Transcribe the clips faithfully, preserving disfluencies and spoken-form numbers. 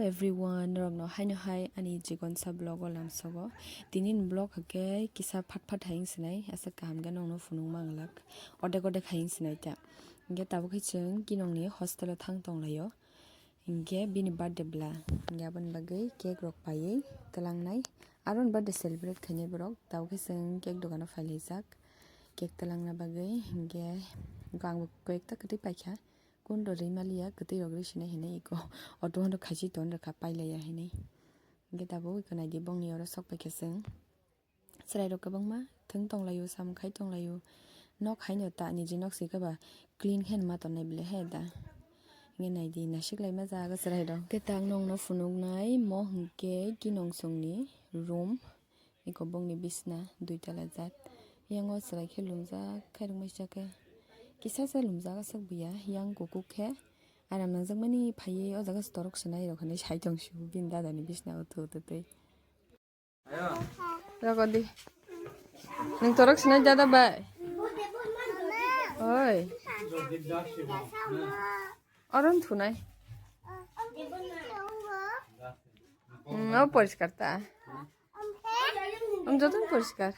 Everyone, norokno haino hai ani Jigonsa vlog o lamsogo. Tini ni vlog hake kisa phat phat hai wngsinai, aswk kaham khe nongno phunuk manglak. Odek odek hai wngsinai ta. Hingke tabuk khe chwng kinongni hostel o thang tonglaio. Hingke bini birthday bla. Hingke aboni bagwi cake rok paiwi twlangnai. Aroni birthday celebrate khainai borok. Tabuk khe chwng cake dogano phailaijak. Cake twlangna bagwi hingke ang bo koi ekta kwtwi paikha. Kun rw rwi maliya, kwtwi rok rwi sinai hinwi iko auto hwnwi khaisi ton rwkha pailaiya hinwi. Hingke tabuk iko naidi bongni oro sok paikha chwng. Chwrairok kwbangma thwng tonglaio, samung khai tonglaio. Nok haino ta niji nok se khe ba clean khe ma tonnai bile he da. Hingke naidi nasik laima jaga chwrairok. Hingke ta ang nokno phunuknai mo hingke kinong songni room. Iko bongni bisna dui tala jat. Yango chwrai khe lumjak khairokmaisa khe. Kisa se lumjak aswk buya. Yang kuku khe aram nangjakmani phaiwi o jaga se torok swnairok hinwi sai tong sio bini dadani bisna o thu twtwi. Rogodi. Nwng torok swnai dada bai? Oi. Oron thunai. Hmm, o poriskar ta. Ang jotono poriskar.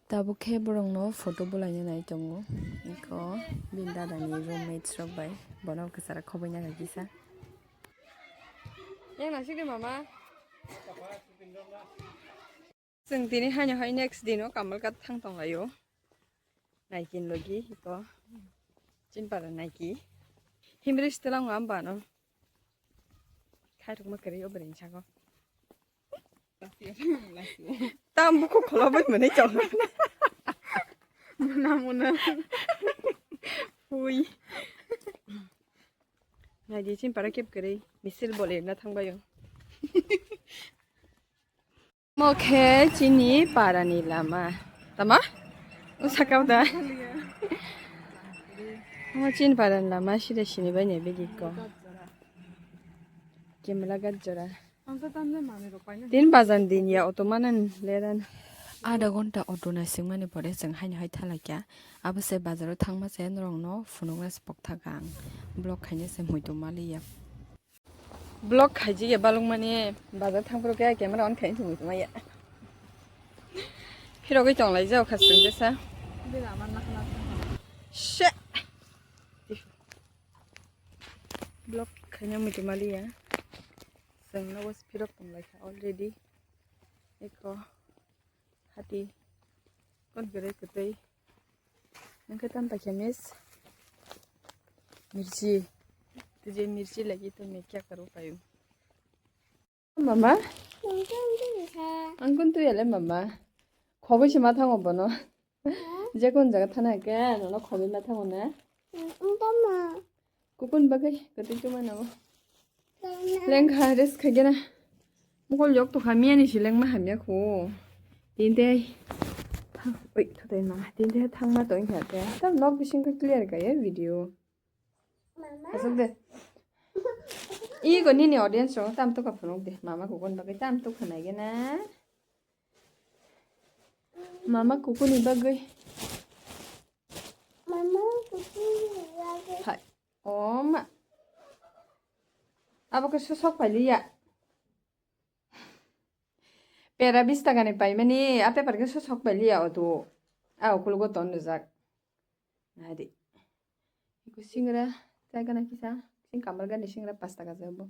Tabuk khe borokno photo bulaina nai tongo. Iko bini dadani roommates rok bai. Bono kwchara khobaina kha kisa. Yang nasik de mama. Chwng tini haino hai next dino Kamalghat thang tonglaio. Naiki ni logi iko. Chinpara naiki. Himri sitelango ambano. Khairokma kwrwi o bwrwi ni sago. Tam bukhuk kholo bai mwnwi chong. Muna muna. Hui. Naidi Chinpara kep kwrwi misil bole na thangbaio. Mo khe chini parani lama. Tama? O sakao da. Mo chini parani lama sida sini bai ne bigi ko. Kemla gajora. Tin bazan din ya auto manan leran. Adha ghonta auto naisingmani pore chwng haino hai thalakya. Abo se bazaro thangma se norokno phunukna se pokthakang. Vlog khaina se muitu maliya. Vlog khaijak ya balukmani bazar thangphuru khe camera on khaina se muitu maya. Phirogwi tonglaijak kha chwng jesa. She. Vlog khaina muitu maliya. Chwng nogo phirok tonglaikha already. Eko hati kon kwrwi kwtwi. Nangkhe tam paikha miss. Mirchi. Tuje mirchi lagi to me kya karu payu. Mama? Ang kun tu yale mama. Khoboi se ma thango bono. Je kun jaga thana ke nono khoboi ma thango na. Kukun bagwi kwtwi tuma nango. Lengkha rest khaigena. Mokol yok tokha miyani se lengma hamya kho. Tinte. Oi, thotai mama. Tinte thangma tong kha te. Tam nok bising khe clear kaya video. Asuk de. I go nini audience rong tam tokha phunuk de. Mama kukun bagwi tam tokha naigena. Mama kukuni bagwi. Mama kukuni bagwi. Hai. O ma. Abo khe susok pailiya. Pera bis taka ni paimani, a paper khe susok pailiya o tu. A ukulugo ton rijak. Nadi. Iku singra, chai gana kisa. Sing kamal gani singra pas taka jabo.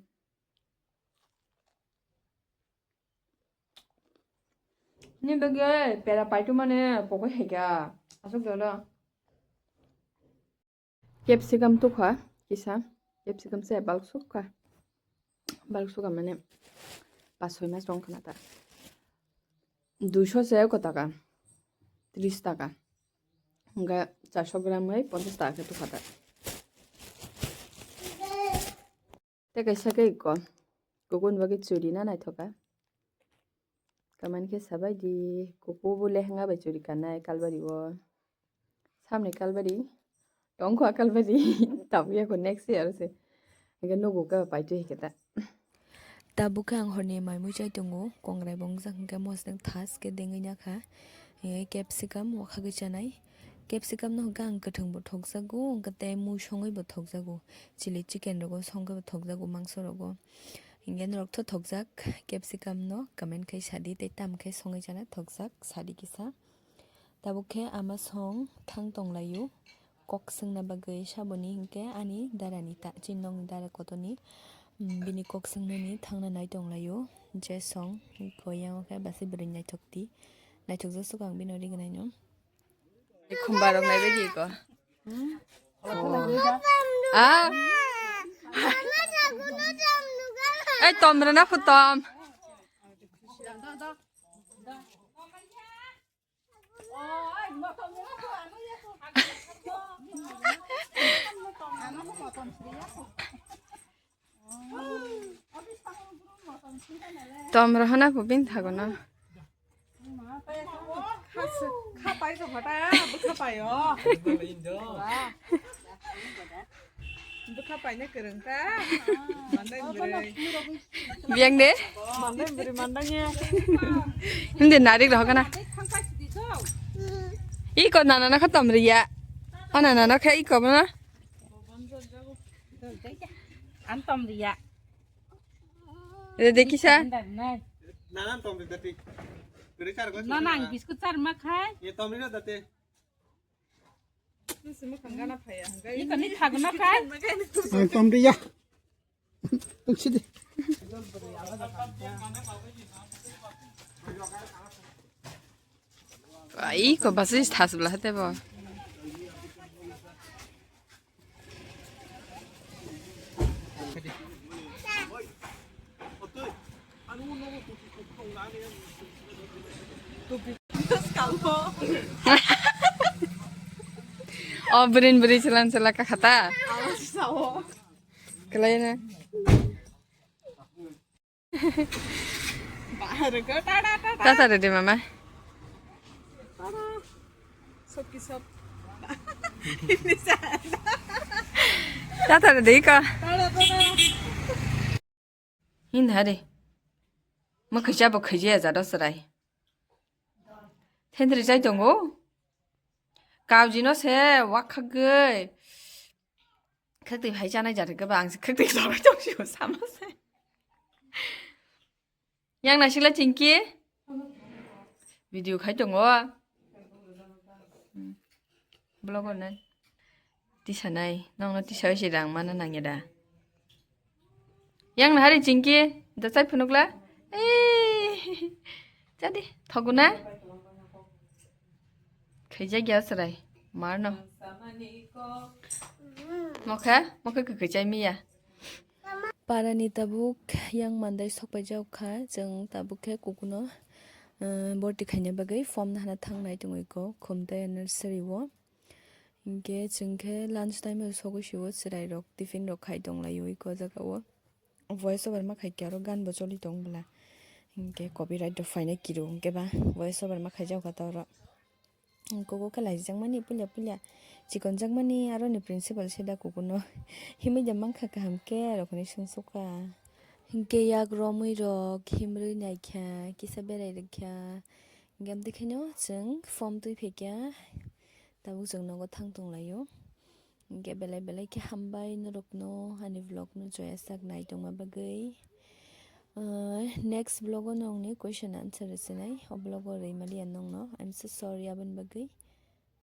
Ni bagwi pera paitu mane pokoi hega. Asuk dolo. Capsicum tukha kisa. Capsicum se balk sukha. Balk sukha mane pas soi mas rong khna ta. Duiso se ko taka. Tris taka. Hingga charso gram hai ponchas taka khe tukha ta. Tei kaisa khe iko, kukun bagwi churi na naithoka. Kamani khe sabai di, kuku bo lehenga bai churi kanai kalbari o. Samni kalbari, tongkho a kalbari, tabuk ya kho next year se. Hingke nugo khe paitwi hingke ta. Tabuk khe ang horni mai mui chai tongo, kongrai bo wngjak hingke mosdeng thas khe dengwi nakha. Hingke capsicum wakha gwi chanai. Capsicum no hwnkhe ang kwthwng bo thokjago, hwnkhe tei mui songwi bo thokjago, chili chicken rogo songkhe bo thokjago, mangso rogo. Hwnkhe norok tho thokjak capsicum no comment khai sadi tei tam khe songwi chana thokjak sadi kisa. Tabuk khe ama song thang tonglaio kok swngna bagwi saboni, hwnkhe ani darani ta, chini nokni dara kotorni, mm, bini kok swngnani thangna nai tonglaio. Je song hwnkhe yango khe basi bwrwi naithok di, naithokjak suka ang bino rigwnaino. Khumba rok nai bai di ko. Ah. Ai, tom rana phu tom. Tom rohana phu bini thago no. Khapai sa phata, bwkha paio. Bwkha paina kwrwng ta. Mandai bwrwi. Biyang de? Mandai bwrwi, mandai ye. Hindi narik rohok na. Iko nana na khatam riya. Ana nana kha iko na. Antom riya. Re dekisa. Nanan tom de dati. Kuri char go. Nana ang biscuit char ma khai. Ye tom ri dati. Iko ni thagna khai. Ang tom de ya. Tungsi de. Iko basi thas bla hate bo. O brin bri chilan chila ka khata. Kelai na. Tata rede mama. Tata rede ka. Hin hari. Ma khaja bo khaja ya jado sarai. Thendri jai tongo. Kaujino se wakhagwi. Khaktwi phai chanai jat hwnkhe ba ang se khaktwi chogwi tong sio sama se. Yang naisik la Chingki? Video khai tongo. Hmm. Vlog o nai. Tisa nai. Nongno tisa oi se rang mana nangya da. Yang nahari Chingki, da chai phunukla. Ei, chadi, thoguna. Khaijak ya chwrai, marno. Mokha, mokha kwkhwi chai miya. Parani tabuk yang mandai sokpai jak kha, chwng tabuk khe kukuno, eh, borti khaina bagwi form nahana thangnai tongwi kok, Khumtaya nursery o. Hinkhe chwng khe lunch time o sogwi sio chwrairok tiffin rok khai tonglaio eko jagao. Voice over ma khaikhe aro gan bo choli tong bwla. Hinkhe copyright rok phainai kiro hinkhe ba voice over ma khaijak kha ta oro. Kuku khe laijakmani puila puila chikonjakmani aroni principal se da kukuno himwi da mankha kaham khe aro khwnwi swngsukha. Hinkhe yak romwi rok himrwi naikha kisa berai rwkha. Hinkhe amtwi khaino chwng form twi phaikha. Tabuk chwng nogo thang tonglaio. Hinkhe belai belai khe hambai norokno ani vlog no joya sak nai tongma bagwi. Ah, next vlog o nongni question answer rwchinai. O vlog o rwimaliya nongno. I'm so sorry aboni bagwi.